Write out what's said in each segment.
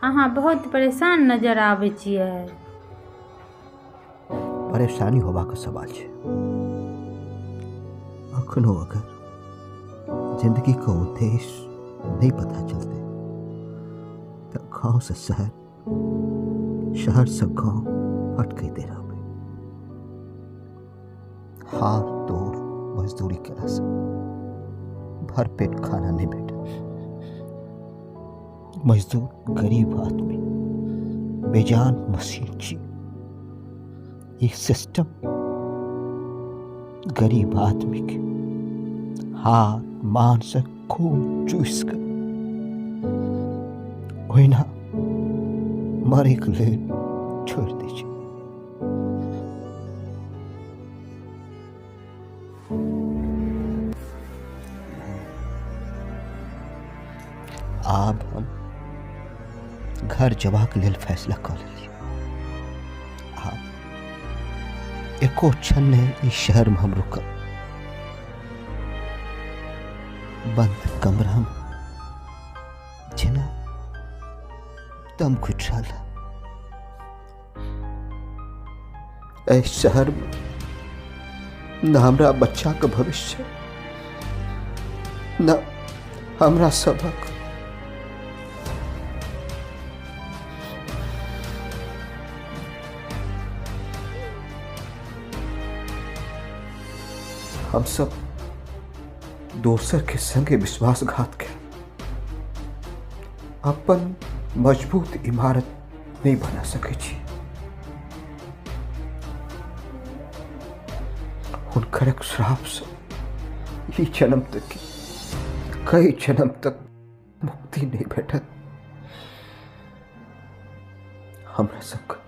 अहाँ बहुत परेशान नजर आबै छियै। परेशानी होबाक सवाल छै। अखनो अगर जिंदगी के उद्देश्य नहीं पता चलते तो गांव से शहर, शहर से गांव भटकते रहबै। हार तोड़ मजदूरी केला से भर पेट खाना नहीं भेटत। मजदूर गरीब आदमी बेजान मशीन छी। ई सिस्टम गरीब आदमी के हार मान से खून चूस के ओहिना मरैके लेल छोड़ि दै छै। आब हम घर जबाक लेल फैसला कऽ लेलियै। आब एको क्षण नहि ई शहरमे हम रुकब। बंद कमरामे जेना दम घुटि रहल है। एहि शहरमे न हमरा बच्चाके भविष्य, न हमरा सभक। हम सब दोसर के संगे विश्वासघात के अपन मजबूत इमारत नहीं बना सकै छी। हुनकर श्राप से ई जन्म तक की कई जन्म तक मुक्ति नहीं भेटत। हमरा सबके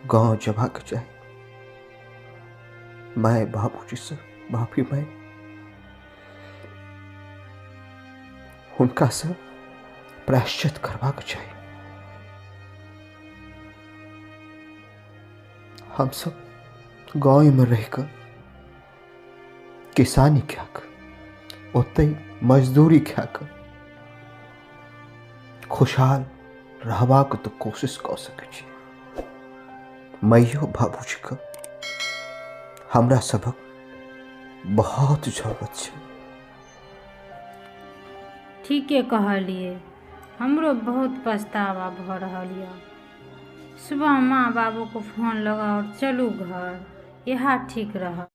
गांव जबाक चाही, माय बाबूजी से माफी मांग हुनका से प्रायश्चित करबाक चाही। हम सब गाँव में रह कऽ किसानी कए कऽ ओतहि मजदूरी कए कऽ खुशहाल रहबाक तऽ कोशिश कऽ सकै छी। माइयो बाबूजीके हमरा सभक बहुत जरूरत छै। ठीके कहलियै, हमरो बहुत पछतावा भऽ रहल यऽ। सुबह माँ बाबूके फोन लगाउ आओर चलू घर, इएह ठीक रहत।